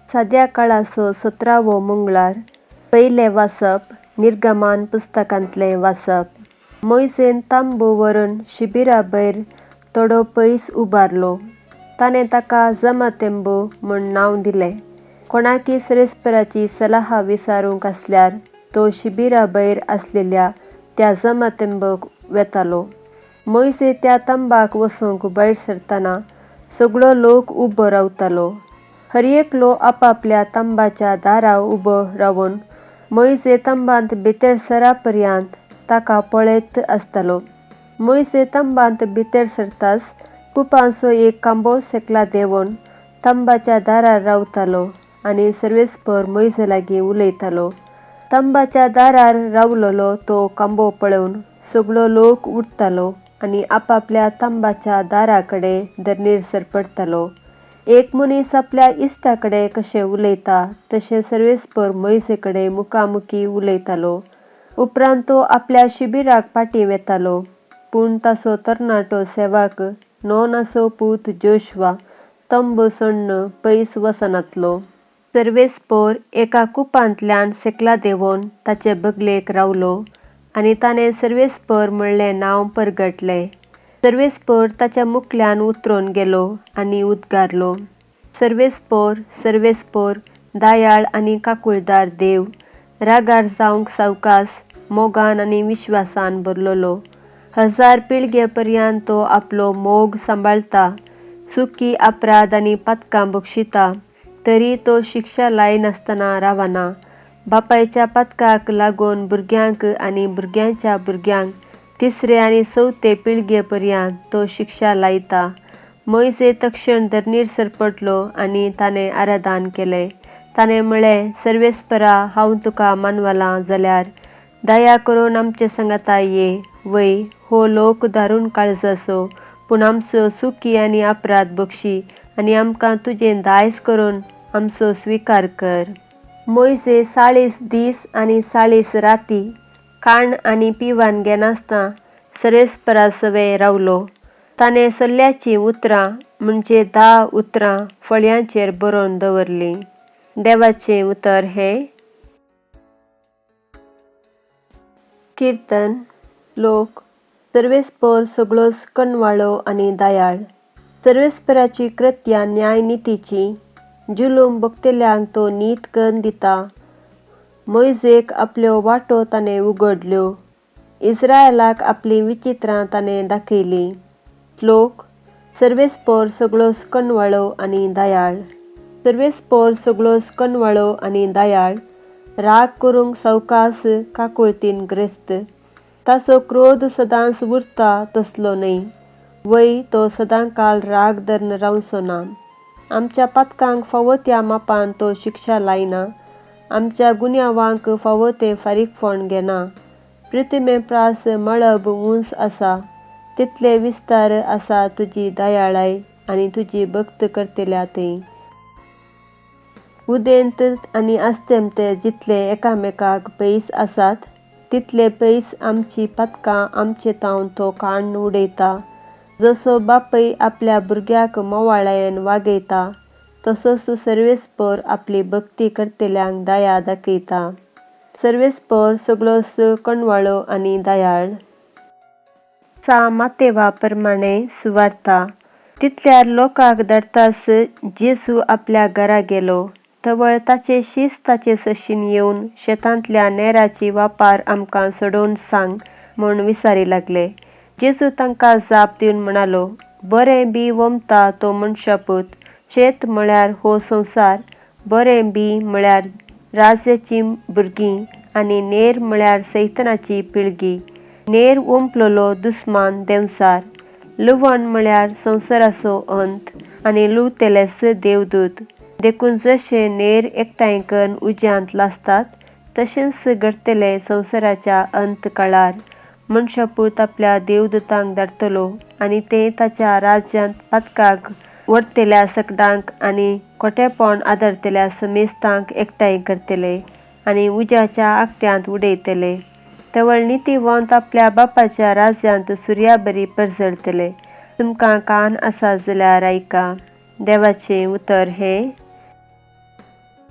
साद्या काळाचो सतरावो मंगळार, पयलें वाचप निर्गमान पुस्तकांतलें वाचप. मोयजेन तंबू व्हरून शिबिरा भायर थोडो पयस उबारलो. ताणें ताका जमातेंबू म्हूण नांव दिलें. कोणाकी सरेस्पराची सलाह विचारूंक आसल्यार तो शिबिरा भायर आसलेल्या त्या जमातेंबूक वेतालो. मोयजे त्या तंबाक वचूंक भायर सरतना सगळो लोक उबो रावतालो. हर एकलो आपापल्या तंबाच्या दारा उबो रावन मोयजे तंबांत भितर सरा पर्यंत ताका पळयत आसतालो. मोयजे तंबांत भितर सरताच कुपांचो एक खांबो सकला देंवोवन तंबाच्या दारार रावतालो आनी सर्वेस्पर मोयजे लागीं उलयतालो. तंबाच्या दारार रावलोलो तो खांबो पळोवन सगळो लोक उठतालो आनी आपापल्या तंबाच्या दारा कडेन धरणीर सरपडटालो. एक मनीस आपल्या इश्टा कडेन कशें उलयता तशें सर्वेस्पर मोयजे कडेन मुखामुखी उलयतालो. उपरांत तो आपल्या शिबिराक फाटीं वेतालो. पूण ताचो तरणाटो सेवक नोनाचो पूत जोशवा तंबू सोडून पयस वचनातलो. सर्वेस्पर एका कुपांतल्यान सकला देंवोवन ताचे बगलेक रावलो आनी ताणें सर्वेस्पर म्हणलें नांव परगटलें. सर्वेस्पर ताच्या मुखल्यान उतरून गेलो आनी उद्गारलो, सर्वेस्पर, सर्वेस्पर, दयाळ आनी काकुळदार देव, रागार जावंक सावकास, मोगान आनी विश्वासान भरलेलो. हजार पिळगे पर्यंत तो आपलो मोग सांबाळटा, चुकी अपराध आनी पातकां बक्षिता, तरी तो शिक्षा लायनासतना रावना. बापायच्या पातकाक लागून भुरग्यांक आनी भुरग्यांच्या भुरग्यांक तिसरे आनी चवथे पिळगे पर्यंत तो शिक्षा लायता. मोयजे तक्षण धरणीर सरपटलो आनी ताणें आराधन केलें. ताणें म्हळें, सर्वेस्परा, हांव तुका मानवलां जाल्यार दया करून आमचे सांगाता ये. वय, हो लोक दारुण काळजाचो, पूण आमचो चुकी आनी अपराध बक्षी आनी आमकां तुजें दायज करून आमचो स्विकार कर. मोयजे 40 दीस आनी 40 राती खाण आनी पिवन घेनासतना सर्वेस्परा सवें रावलो. ताणें सल्ल्याचीं उतरां म्हणजे 10 उतरां फळयांचेर बरोवन दवरलीं. देवाचें उतर हें. किर्तन. लोक सर्वेस्पर सगळोच कणवाळो आनी दयाळ. सर्वेस्पराची कृत्या न्याय नितीची, जुलूम भोगतल्यांक तो नीत करून दिता. मोयजेक आपल्यो वाटो ताणें उगडल्यो, इस्रायलाक आपलीं विचित्रां ताणें दाखयलीं. श्लोक. सर्वेस्पर सगळोच कणवाळो आनी दयाळ. सर्वेस्पर सगळोच कणवाळो आनी दयाळ, राग करूंक सावकास, काकुळतीन ग्रेस्त. ताचो क्रोध सदांच उरता तसलो न्हय, वय तो सदांकाळ राग धरून रावचो ना. आमच्या पातकांक फावो त्या मापान तो शिक्षा लायना, आमच्या गुन्यांवांक फावो तें फारीकपण घेना. पृथ्वी प्रास मळब उंच आसा तितले विस्तार आसा तुजी दयाळाय आनी तुजी भक्त करतल्या थंय. उदेंत आनी अस्तंत जितले एकामेकाक पयस आसात तितले पयस आमची पातकां आमचे तावन तो काडून उडयता. जसो बापूय आपल्या भुरग्याक मोवाळायेन वागयता तसोच सर्वेस्पर आपली भक्ती करतल्यांक दया दाखयता. सर्वेस्पर सगळोच कणवाळो आनी दयाळ. सा मातेवा प्रमाणे सुवार्ता. तितल्यार लोकांक धरताच जेजू आपल्या घरा गेलो. तवळ ताचे शीस ताचे सशीन येवन शेतांतल्या नेराची वापार आमकां सोडोवन सांग म्हूण विचारी लागले. जेजू तांकां जाप दिवन म्हणालो, बरें बी वमता तो मनशापूत, शेत म्हळ्यार हो संवसार, बरें बी म्हळ्यार राज्याचीं भुरगीं आनी नेर म्हळ्यार सैतनाची पिळगी. नेर ओंपलोलो दुस्मान देंवचार. लुवण म्हळ्यार संवसाराचो अंत आनी लुवतलेच देवदूत. देखून जशें नेर एकठांय करून उज्यांत लासतात तशेंच घडटलें संवसाराच्या अंत काळार. मनशापूत आपल्या देवदूतांक धाडटलो आनी ते ताच्या राज्यांत पातकाक व्हरतल्या सकडांक आनी खोटेपण आदरतल्या समेस्तांक एकठांय करतले आनी उज्याच्या आकट्यांत उडयतले. तवळ नितीवंत आपल्या बापाच्या राज्यांत सुर्याबरी परजळटले. तुमकां कान आसा जाल्यार आयका. देवाचें उतर हें.